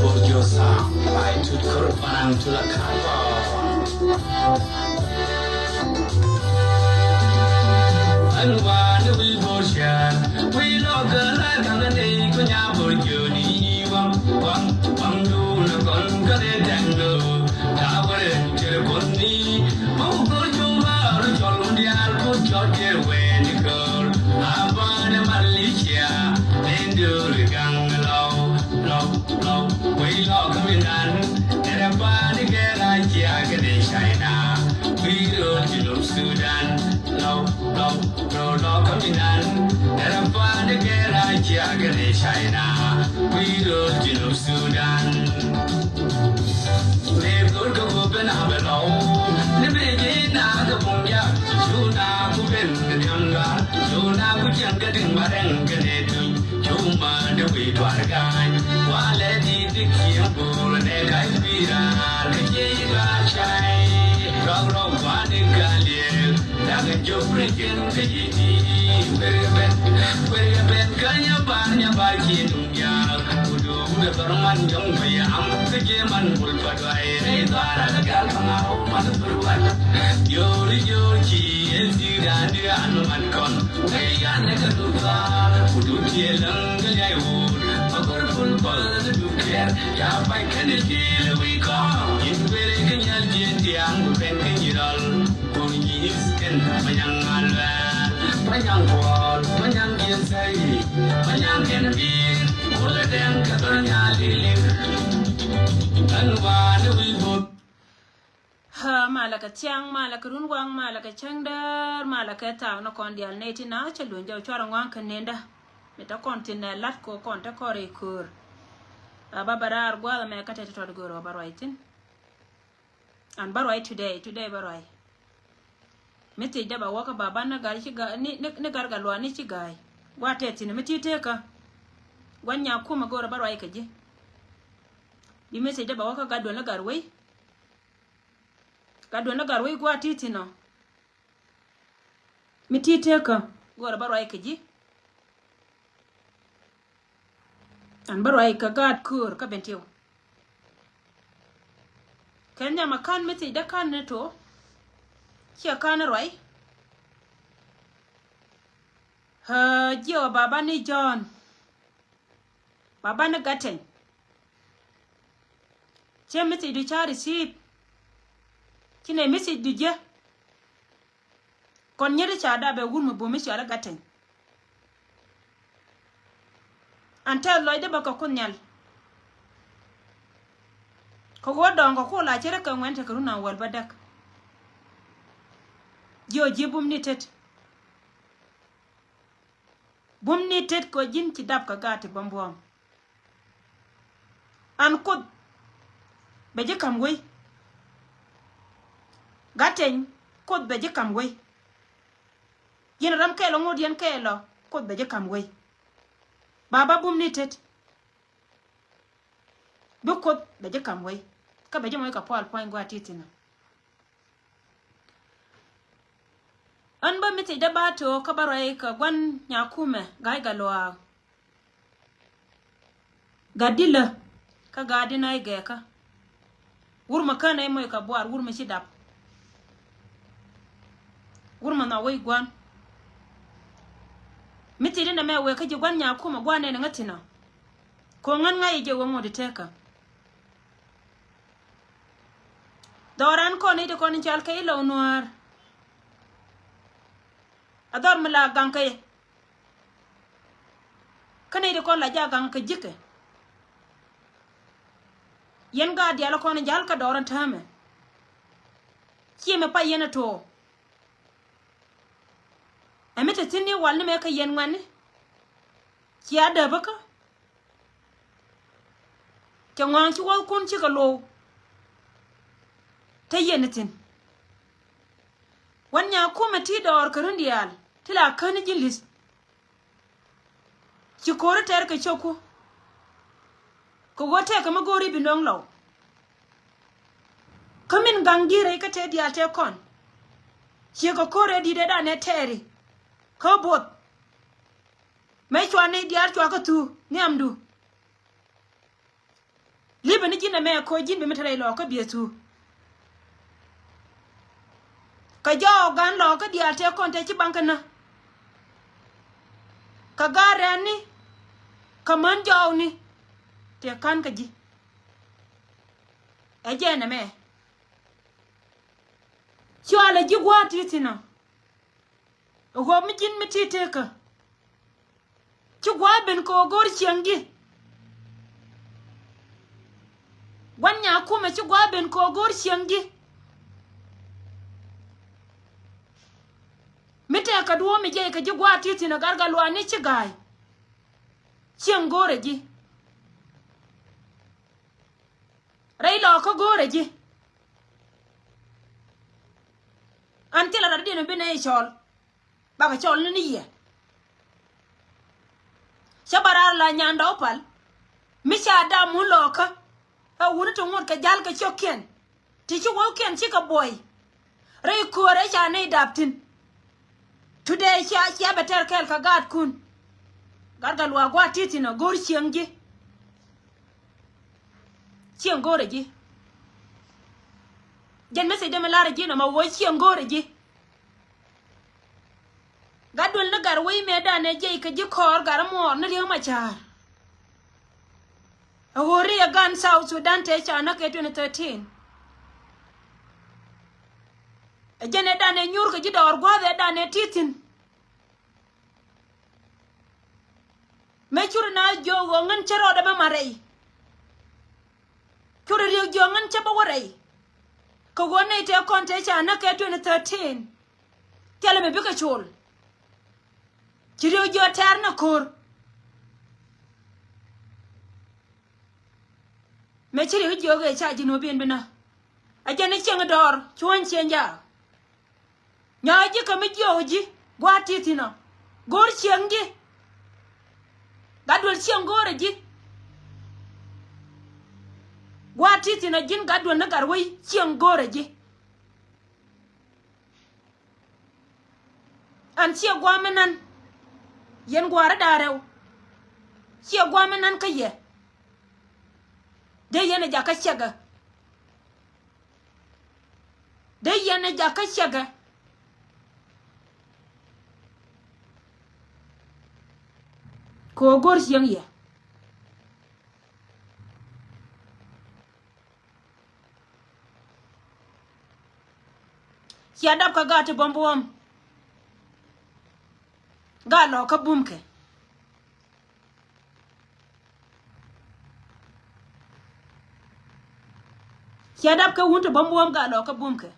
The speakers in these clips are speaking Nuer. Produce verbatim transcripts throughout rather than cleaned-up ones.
Joseph, I took Kurban to the Kaba. And one we Borgia, we love the life and the day, Kunya Borgioni, Wang, Wang, Wang, do the Gon, Kade Danglo, Tower and Cherokoni, Moko Jumba, Jolundia, Kuchot, Wendy Girl, Abana Malaysia, Endur Gang Low, Low. Lɔ wec lɔ kä mi nan, nɛrɛ pa̱a̱n kɛ Racia kɛnɛ China. Wi̱i̱ rööl Junub Sudan. Lɔ, lɔ, lɔ, lɔ kä mi nan, nɛrɛ pa̱a̱n kɛ Racia kɛnɛ China. Wi̱i̱ rööl Junub Sudan. Mëë go̱o̱r kä go̱o̱r ben a bɛ lɔw. Ni mëë ji̱ na kä buŋ jak. Cu na ku ben kɛ diam gar. Cu na ku cieŋ kɛ diŋ ba rɛŋ kɛnɛ tuny. Cuma de wi̱i̱ tuar ga̱a̱ny. Walɛ di di kiɛŋ bur nɛ ka̱c kui̱ raar kɛ ji̱ ga̱a̱ cay. Rɔk rɔk gua̱a̱n in ka liɛɛk. Dak in jop ri ji̱n kɛ ji̱ di. Kuer kɛ ben, kuer kɛ ben kä nya bar nya bar kiɛ nuŋ yaak. Ku duuk de thɔr man jɔŋ payam kä ji̱ man bul pa duay. Rɛy dhɔaar a kɛ gal pa ŋaw man bul wan. Yo̱o̱ri yo̱o̱r ci ɛn thi̱i̱ da̱a̱n di raan man kɔn. Wee yan ɛ kɛ duk dhɔaar ku duk tiɛɛl läŋ kɛ liac wuur. Ɛ gɔr pul pɔl ɛ kɛ duk kɛɛr. Ca pac kɛn ɛ tiɛɛl ɛ wi̱i̱ kɔn. Yin kueer ɛ kɛ nyal jiɛn tiaŋ ku pɛn kɛ nyi rɔl. Kun nyi is kɛn Manyaŋ Aluɛɛl, Manyaŋ Kuɔl, Manyaŋ Jiɛn Thɛy, Manyaŋ kɛn bi̱i̱r. Kulɛ dɛŋ kɛ dhɔr nyal lilik. Ɛn wa̱a̱ ni wi̱i̱ bo̱th. Haa, malɛ kɛ thiaŋ, malɛ kɛ runwaŋ, malɛ kɛ cäŋdäär, malɛ kɛ thaak ni kɔn diaal nɛy ti na cä luny jɔw cuarɛ ŋua̱a̱ŋ kɛ nendä. Mi te kɔn thin nɛ la̱t kɛ kɔn te kɔn rɛy köör. A ba bɛ raar gua̱a̱th ɛmɛ kä te ti tɔt göör ɔ ba ruac thi̱n. An ba ruac today, today ba ruac. Mi thiecdä ba wä kä baba ni gar ci ga-, ni, ni, ni gar Gatluak ni ci ga̱a̱c. Gua̱a̱th tɛth thi̱n mi ti tekä. Gua̱n Nyakumɛ go̱o̱rä ba ruac kɛ ji̱. Bi mi thiecdä ba wä kä Gatduɔl ni gar wei. Gatduɔl ni gar wei gua̱a̱th ti thi̱n ɔ. Mi ti tekä go̱o̱rä ba ruac kɛ ji̱. An bä ruac kɛ gaat köör kä Bentiu. Kɛ nhiam a ka̱n mi thiecdä ka̱n ni to̱. Ciɛ ka̱n ruac. Ɣää jiɛ wä baba ni Jɔ̱ɔ̱n. Baba ni Gatɛny. Ciɛ mi thiecdu ca receive. Ci nɛ mi thiecdu jiɛ. Kɔn nyet i̱ ca dap ɛ wur mi bo̱o̱m i̱ cɔal i̱ Gatɛny. An tɛth lɔcdä bä kɛ Kuoth Nhial. Kɛ ɣöö dɔ̱ŋ kɛ Kuoth la ce̱t rɛ kɛ ŋuɛ̈n tekɛ run an wäl bädäk. Jiök ji̱ bum ni tet. Bum ni tet kɛ ji̱n ci dap kɛ gaat ti buɔ̱m buɔ̱ɔ̱m. An Kuoth bɛ ji̱ ka̱m wei. Gatɛny Kuoth bɛ ji̱ ka̱m wei. Yɛn ram kɛɛl ɔ ŋot yɛn kɛɛl ɔ Kuoth bɛ ji̱ ka̱m wei. Baba bum ni tet. Bi Kuoth bɛ ji̱ ka̱m wei. Kä bɛ ji̱ moc kɛ pual pua̱ny gua̱a̱th ti thi̱n ɔ. Ɣän bä mi thiecdä ba to̱o̱k kä bä ruac kɛ gua̱n Nyakumɛ ga̱a̱c Gatluak. Gat dilä kä gat di naac gɛɛkä. Wur mɛ kän ɛ moc kɛ buar, wur mɛ ci dap. Wur mɛ nhɔk wec gua̱n. Mi thiecdä nɛmɛ wëë kä ji̱ gua̱n Nyakumɛ gua̱n nɛn ŋä thi̱n ɔ. Ko̱ ŋän ŋa̱c jɛ wä ŋot tekä. Dhɔran kɔn i̱ ti kɔn in cal kɛ i̱ lɔw nuäär. A dhɔr mi la gaŋ kɛ yɛ. Kä nɛy ti kɔn la jaak gaŋ kɛ ji̱kɛ. Yɛn gaat diaal kɔn in jal kä dɔɔr in täämɛ. Ciɛ mɛ pay yɛn a to̱o̱. Ɛ mi te thi̱n ni wal ni mɛ kä yɛn ŋuɛ̈tni. Cia dääpä kä. Cɛ ŋɔaŋ ci wäthkun cikɛ lo̱w. Te yɛn ni thi̱n. Wän Nyakumɛ ti dɔɔr kɛ run diaal ti la käni ji̱ li̱th. Ci ko̱ri tɛr kɛ cio̱ku. Kɛ ɣöö tɛkɛ mi go̱o̱ri bi nöŋ lɔw. Kä min gaŋ di̱t rɛy kä tëë diaal tëë kɔn. Ciɛ kɛ ko̱r rɛy di̱t rɛy danɛ tɛɛri. Kä both. Mëë cua nɛy diaal cua kä thuu nhiamdu. Li̱pɛ ni ji̱n ɛmɛ koc ji̱n bi mi te rɛy lɔɔkä biɛ thuu. Kɛ jɔɔk gan lɔɔkä diaal tëë kɔn tëë ci baŋ kɛ nä. Kɛ gaat rɛɛtni kɛ män jɔɔkni tëë ka̱n kɛ ji̱. Ɛ jɛn ɛmɛ. Cualɛ ji̱ gua̱a̱th ti thi̱n ɔ. Ɣöö mi ji̱n mi ti tekä. Ci gua̱a̱th ben kɛ ɣöö go̱o̱r cieŋ ji̱. Gua̱n nyakumɛ ci gua̱a̱th ben kɛ ɣöö go̱o̱r cieŋ ji̱. Mi tɛɛkä duɔ̱ɔ̱p mi jiɛc kɛ ji̱ gua̱a̱th ti thi̱n ɔ, gat Gatluak ni ci ga̱a̱c. Cieŋ go̱o̱rɛ ji̱. Rɛy lɔɔkä go̱o̱rɛ ji̱. An thilɛ rat diɛn bi nɛy cɔl. Bakɛ cɔl ni ni yɛ. Cä bä raar la nyandɛ wä pal. Mi ca dam wun lɔɔkä. Ɛ wuni ti ŋot kɛ jal kɛ ciökiɛn. Ti ci wäkiɛn cikɛ buɔy. Rɛy köörä ca nɛy dap thi̱n. Today cia, cia bɛ tɛr kɛɛl kɛ gaatkun. Gat Gatluak gua̱a̱th ti thi̱n ɔ go̱o̱r cieŋ ji̱. Cieŋ go̱o̱rɛ ji̱. Jɛn message dee mi la̱rä ji̱ nɔmɔ ɣöö cieŋ go̱o̱rɛ ji̱. Gat Duel ni Gatwec mëëdan ɛ jiɛc kɛ ji̱ kɔɔr Gat Muɔɔr ni Riek Machar. Ɛ ɣöö ri ɛ gan South Sudan tëë ca näk kɛ twenty thirteen. Ɛ jɛn ɛ dan ɛ nyuur kɛ ji̱ dɔɔr gua̱a̱th ɛ dan ɛ ti thi̱n. Mëë curi na jiök ɣöö ŋän cä rɔɔdɛ bä ma rɛy. Curi riek jiök ŋän cä bä wä rɛy. Kɛ ɣöö nɛy tëë kɔn tëë ca näk kɛ twenty thirteen. Thilɛ mi bikɛ col. Ci riek jiök tɛ̈r ni ko̱r. Mëë ci riek jiök ëë ca ji̱ nuɔ̱ɔ̱p in bi näk. A jɛn i̱ cieŋ dɔɔr cuɔ̱ny cieŋ jaak. Nyɔk ji̱ kä mi jiɔk ji̱ gua̱a̱th ti thi̱n ɔ. Go̱o̱r cieŋ ji̱. Gat Duel cieŋ go̱o̱rɛ ji̱. Gua̱a̱th ti thi̱n ɔ ji̱n Gat Duel ni Gatwec cieŋ go̱o̱rɛ ji̱. An ciɛ gua̱a̱m mi nan. Yɛn gua̱a̱r da̱a̱ rɛw. Ciɛ gua̱a̱m mi nan kä yɛ. Dee yɛn ɛ jakä cɛkɛ. Dee yɛn ɛ jakä cɛkɛ. Kɛ ɣöö go̱r cieŋ yɛ. Cia dap kä gaat ti buɔ̱m buɔ̱m. Gaat lɔɔkä bumkɛ. Cia dap kä wun ti buɔ̱m buɔ̱m gaat lɔɔkä bumkɛ.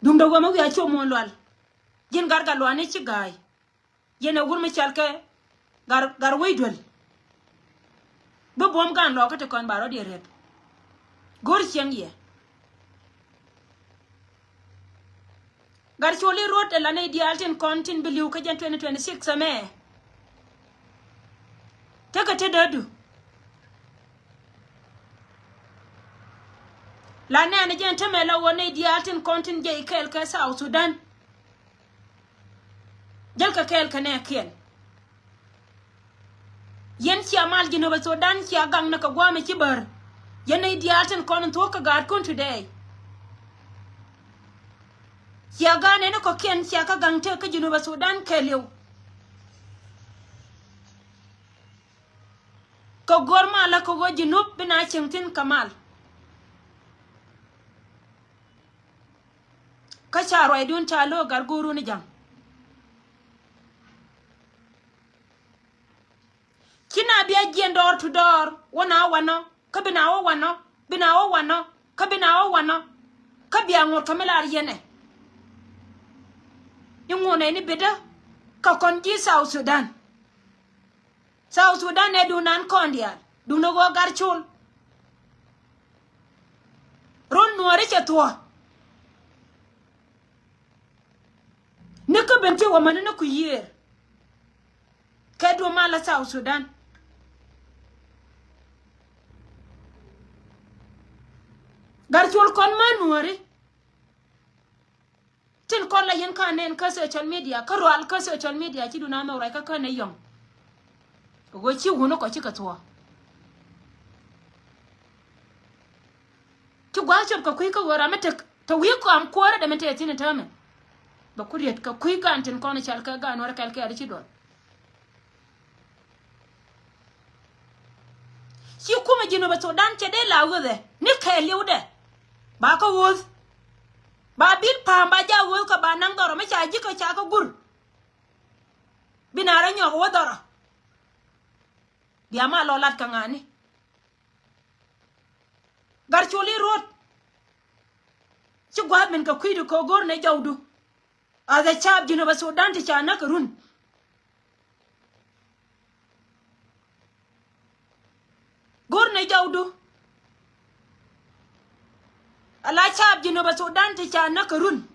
Duŋdɛ wä mi wiaa cop muɔ̱ɔ̱n lual. Ji̱n gat Gatluak ni ci ga̱a̱c. Yɛn ɛ wur mi cɔal kɛ Gat, Gatwec Duel. Bi buɔ̱m gan lɔɔkä ti kɔn ba rɔ̱diɛn rep. Go̱r cieŋ yɛ. Gat Col i̱ ruɔ̱t ɛ la nɛy diaal tin kɔn tin bi li̱w kä jɛn twenty twenty six ɛmɛ. Tekɛ tetdädu. La nɛɛni jɛn tämɛ la ɣöö nɛy diaal tin kɔn tin jiɛc kɛɛl kɛ South Sudan. Jälkɛ kɛɛl kɛ nɛɛkiɛn. Yɛn cia mal Jinub Sudan cia gaŋ ni kɛ gua̱a̱mɛ ci bär. Yɛn nɛy diaal tin kɔn in thuɔ̱k kɛ gaatkun today. Cia ga̱a̱n ɛn kɔ̱kiɛn cia kä gaŋ tëk kä Jinub Sudan kɛɛliw. Kɛ go̱r malä kɛ ɣöö Jinub bi na cieŋ thi̱n kɛ mal. Kä ca ruacdun ca lo̱k gat go̱o̱run i̱ ja̱ŋ. Ci na bia jiɛn door to door, wä na wanɔ, kä bi na wä wanɔ, bi na wä wanɔ, kä bi na wä wanɔ, kä bia ŋot kä mi lar yɛnɛ. I̱ ŋot nɛy ni bitdä kä kɔn ji̱ South Sudan. South Sudan ɛ duŋ nan kɔn diaal, duŋ ni ɣöö Gat Col. Run Nuɔ̱ɔ̱ri cɛ thuɔ̱k. Ni kä ben ti wä mäni ni ku yiëër. Kɛ duɔ̱p mal la South Sudan. Gat Col kɔn mä Nuɔ̱ɔ̱ri. Tin kɔn la yɛn kä nɛn kä social media, kä rual kä social media ci dun amɛ ruac kä kä nɛ yɔ̱ŋ. Kɛ ɣöö ci wun kɔ cikɛ thuɔ̱k. Ci gua̱a̱th cop kɛ kui̱ kä ɣöö ram mi tek te wi̱i̱ kɔam kuäärä dee mi tëë thi̱n ɛ täämɛ. Bɛ ku riet kɛ kui̱ gaan tin kɔn i̱ cal kɛ gaan wärä kɛl kɛɛl i̱ ci duɔl. Ci kumɛ Jinubä Thudan cɛ dee la ɣöthɛ ni kɛɛliwdɛ. Ba kä ɣöth. Ba bil pa̱a̱m ba ja ɣöth kɛ ba naŋ dhɔrɔ mi ca ji̱ kä ca kä gur. Bi na rɔ nyɔk wä dhɔrɔ. Bia ma lɔ lat kä ŋa̱ni. Gat col i̱ ruɔ̱t. Ci gua̱a̱th min kɛ kui̱du kɛ go̱r nɛ jɔwdu. Athɛ caap Jinubä Thudan ti ca näk kɛ run. Go̱r nɛ jɔwdu. Ala caap Jinubä Thudan ti ca näk kɛ run.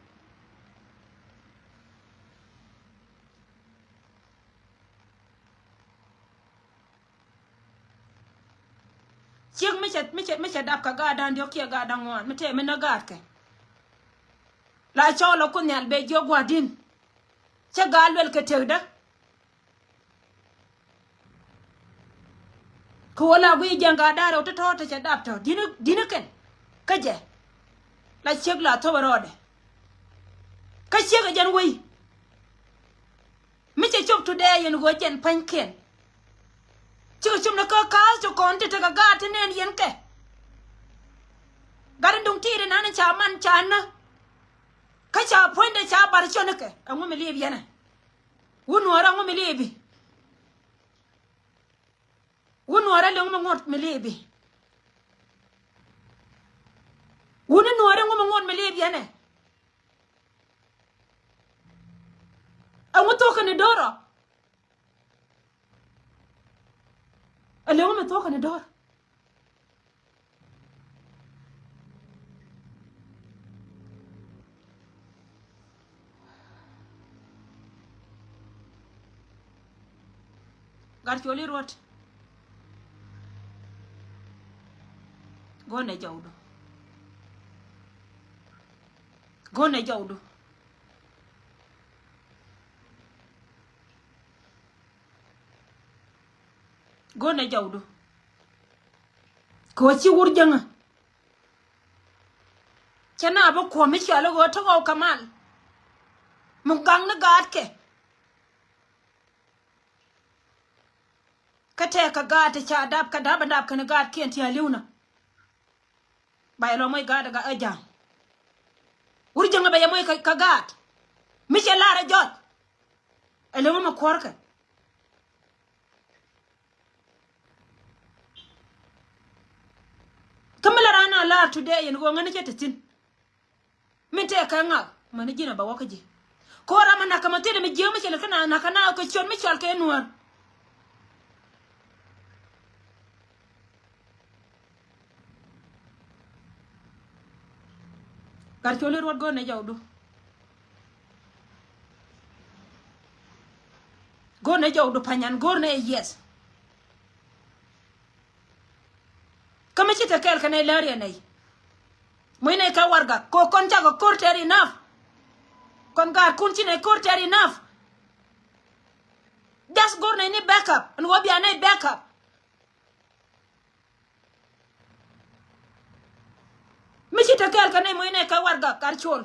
Ciek mi cɛ, mi cɛ, mi cɛ dap kɛ gaat da̱ŋ diɔ̱k kiɛ gaat da̱ŋ ŋuan mi tëë mi näk gaatkɛ. La cɔɔl ɛ kun nhial bɛ jiök gua̱di̱n. Cä gaat luɛl kɛ tëkdä. Kɛ wä la guiy jiɛn gaat da̱ŋ rɛw ti tɔ̱ɔ̱t ti cɛ dap tɔ̱ di̱n, di̱n kɛn. Kä jɛ la ciek la thop ɛ rɔɔdɛ. Kä ciek ɛ jɛn wei. Mi cɛ cop today yɛn ɣöö jɛn pa̱nykiɛn. Cikɛ cop ni kä kaath ti kɔn ti tekɛ gaat ti nɛn yɛn kɛ. Gat in duŋ ti̱i̱t inan ca man ca nä. Kä ca puɔ̱nydɛ ca bar cɔn ni kɛ ɛŋu mi liip yɛn ɛ. Wun nuɔɔr ɛŋu mi liip i̱. Wun nuɔɔr ɛ liŋ mi ŋuɔ̱t mi liip i̱. Wun nuɔɔr ɛŋu mi ŋuɔ̱t mi liip yɛn ɛ. Ɛŋu thok kɛn i̱ do̱r ɔ. Ɛ liŋ mi thok kɛn i̱ do̱r. Gat col i̱ ruɔ̱t. Go̱o̱nɛ jɔwdu. Go̱o̱nɛ jɔwdu. Go̱o̱nɛ jɔwdu. Kɛ ɣöö ci wur jäŋä. Cɛ na bi kuɔ̱m mi cɔal i̱ ɣöö ti ɣɔw kɛ mal. Mi gaŋ ni gaatkɛ. Kä tɛɛk kɛ gaat ti ca dap kɛ dap ɛ dap kɛn gaatkiɛn ti a li̱wnä. Ba yɛ lɔ moc gaat ɛ ja̱a̱ŋ. Wur jäŋä bɛ yɛ moc kɛ, kɛ gaat. Mi cɛ lar ɛ jɔt. Ɛ li̱w mɛ kuɔ̱rkɛ. Kä mi la raan a lar today yɛn ɣöö ŋäni cɛ te thi̱n. Min tëë kɛ ŋak mäni ji̱n a bɛ wä kä ji̱. Ko̱r ram a nak kɛ ma thilɛ mi jiääk mi cɛ lɛ kä na nak kɛ na kɛ ciöt mi cɔal kɛ nuäär. Gat col i̱ ruɔt go̱o̱r nɛ jɔwdu. Go̱o̱r nɛ jɔwdu panyan go̱o̱r nɛ yes. Kä mi ci te kɛɛl kɛ nɛy lääriɛ nɛy. Muc nɛy kɛ warɛgak kɛ kɔn cakɔ ko̱r tɛɛr enough. Kɔn gaatkun ci nɛy ko̱r tɛɛr enough. Just go̱r nɛy ni backup ɛn ɣöö bia nɛy backup. Mi ci te kɛɛl kɛ nɛy muc nɛy kɛ warɛgak kar col.